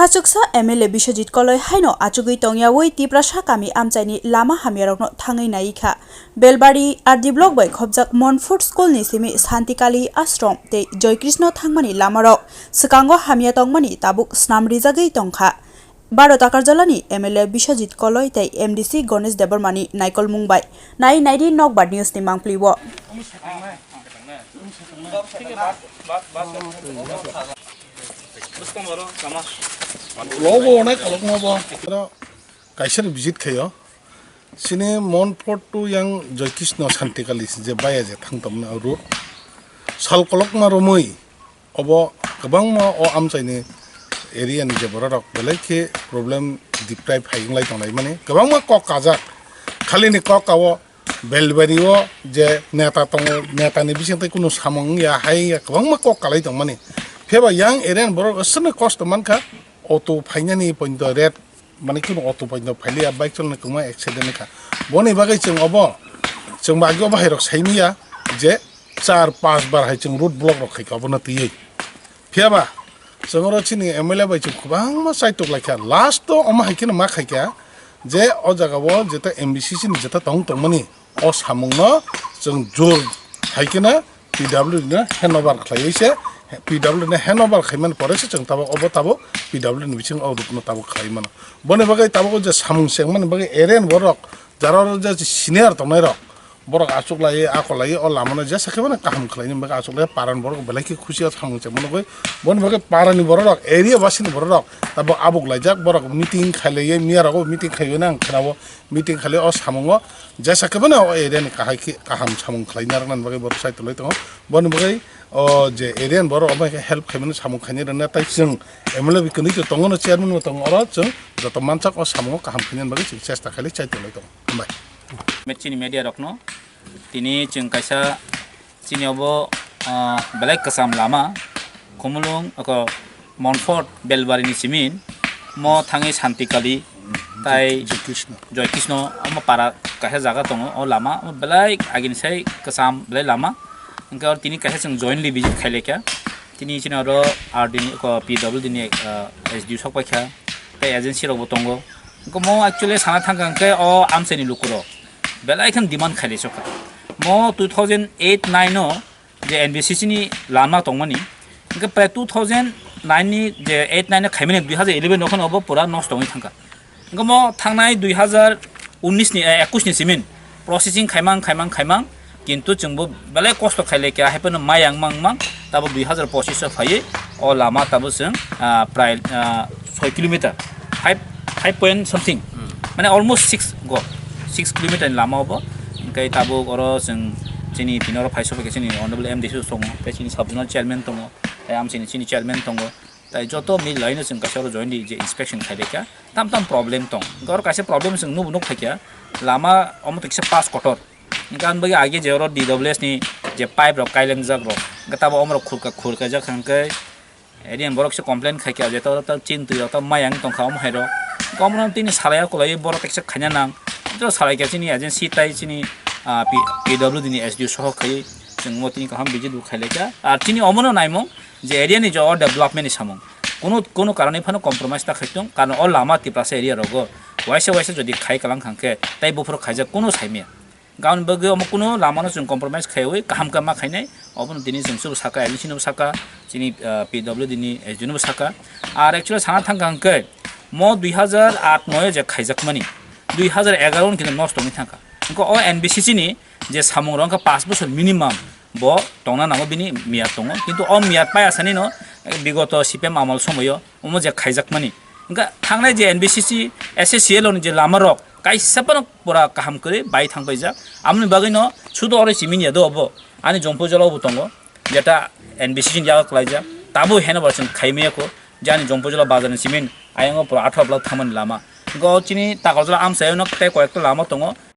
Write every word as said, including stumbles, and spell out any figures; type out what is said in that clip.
Achuksa M L A Biswajit Koloi haino achugwi tongyawi Tiprasa kami amchaini lama hamyarokno thangwi nai kha. Belbari R D block bai khopjak Monfort School ni simi Santikali Ashram tei Joykrishna thangmani lamarok swkango hamya tongmani tabuk snam rijagwi tongkha. Baro Takarjalani M L A Biswajit Koloi tei M D C Ganesh Debbarmani naikolmung bai. Nai naidi Nokbar News ni mangpli o. Lobo onai kolokma bo. Kaisa ni visit khaio. Sini Monfort to yang Joykrishna Santikali je baya je thang tongmani road. Sal kolokma romwi obo kwbangma o amchaini area ni je bororok belai khe problem deprive hai wnglai tonglai mani kwbangma kok kajak. Khalini kok kao Belbari o je neta tongo, neta ni bising tei kunu samung wngya hai wngya kwbangma kok kalai tongmani. Phiya ba yang area ni borok aswkno kosto mankha, auto phainani poito ret, mane kunu auto poito phailiya, bike chalani kwbangma accident wngkha. Boni bagwi chwng obo, chwng bo agi obo hai rok saimanya je char panch bar hai chwng road block rok khaikha obono twiwi. Phiya ba chwng oro chini M L A bai chwng kwbangma chaitok laikha. Last o omo hai kheno ma khaikha je o jaga o jeta M B C C ni jeta tong tongmani o samungno chwng jor hai kheno P W D no handover khlaiwi se, P W D no handover khaimani pore se chwng tabuk obo tabuk P W D ni bisingo o rukno tabuk khlai mano. Boni bagwi tabuk o je samung chengmani bagwi area ni borok jara oro je senior tongnai rok, borok achuk lai, akol lai, o lama no jesa khe mano kaham khlai ni bagwi achuk lai, para ni borok belai khe khusi o samung chengma nugwi. Boni bagwi para ni borok rok, area basi ni borok rok tabuk abuk laijak, borok meeting khai lai, miya rogo meeting khai nang khna o, meeting khai lai o samung o jesa khe mano o area ni kahai khe kaham samung khlai na rwna bagwi borok sai tongwi tongo. Boni bagwi o je area ni borok omo khe help khai mano samung khaini rwna, tai chwng M L A bai kwrwi to tongo no, chairman bo tongo, oro chwng joto mansak o samung o kaham khaini bagwi chwng chesta khai lai chai tongwi tongo. Hambai. Chini media rokno tini chwng kaisa chini obo, ah, belai kwcham lama, Khumulwng, oko Monfort Belbari ni simin mo thangwi Santikali tai Joy Krishna. Joy Krishna omo para kaisa jaga tongo, o lama omo belai agini sai kwcham belai lama. Hwnkhe oro tini kaisa chwng jointly visit khai laikha. Tini chini oro R D ni, oko P W D ni, ah, S D O sok paikha, tei agency rok bo tongo. Hwnkhe mo actually sana thangkha hwnkhe o amchaini lukurok belai khe demand khailai sokha. Mo two thousand eight nine o je N B C C ni lama tongmani, hwnkhe prai two thousand nine ni je eight nine o khaimani, dui hazar eleven o kheno obo pura nosto wngwi thangkha. Hwnkhe mo thangnai dui hazar unis ni, eh, ekush ni simin processing khaimang, khaimang, khaimang, kintu chwngbo belai kosto khailai kha, haiphano mayang mang mang, tabo dui hazar pochis o phaiwi o lama tabo chwng, ah, prai, ah, soi kilometer, five, five point something, mane almost six go, six kilometer ni lama obo. Hwnkhe tabuk oro chwng chini tini oro phai sokha khe chini honorable M D C tongo, tei chini sub zonal chairman tongo, tei amchaini chini chairman tongo, tei joto mil laino chwng kaisa oro jointly je inspection khai laikha, tam tam problem tong. Hwnkhe oro kaisa problem chwng nubo nuk phaikha, lama omo to kisa pas kotor. Hwnkhe aboni bagwi age je oro D W S ni je pipe rok kailengjak rok, hwnkhe tabo omorok khurka khurkaijak hwnkhe, area ni borok se complain khai kha je to, to chini twi rok to mayang tong kha omo hai rok. Hwnkhe omo no tini salai ya kwlaiwi borok kaisa khaina nang. To salai kha chini agency tai chini, ah, P-, P W D ni S D O soho khai chwng mo tini kaham visit bo khai lai kha. Ar chini omo no naimung je area ni je o development ni samung. Kunu, kunu karon ni phano compromise ta khai tong, karon o lama Tiprasa area rogo waisa waisa jodi khai kalang kha hwnkhe tai buphuru khaijak kunu saimaya. Aboni bagwi omo kunu lama no chwng compromise khaiwi kaham khe ma khainai, obono tini chwng chwbo saka, M D C no saka, chini, ah, P W D ni S D O no saka. Ar actually sana thangkha hwnkhe mo dui hazar aat noi o je khaijakmani, dui hazar egaro ni kintu nosto wngwi thangkha. Hwnkhe o N B C C ni je samung rok wngkha paanch bosor minimum bo tongna nango, bini miyat tongo, kintu o miyat paya sani no bigoto C P M amol somoyo omo je khaijakmani. Hwnkhe thangnai je N B C C, S A C L ni je lama rok kaisa phano pura kaham kwrwi bai thangpaijak. Amoni bagwino sudo oro simi ya do obo. Ani Jompuijala bo tongo, jeta N B C C ni yago kwlaijak. Tabo heno ba chwng khaimaya kho, je ani Jompuijala bazar ni simi ayango pura atharo block thangmani lama. Hwnkhe o chini Takarjala amchaio no tei koyekta lama tongo.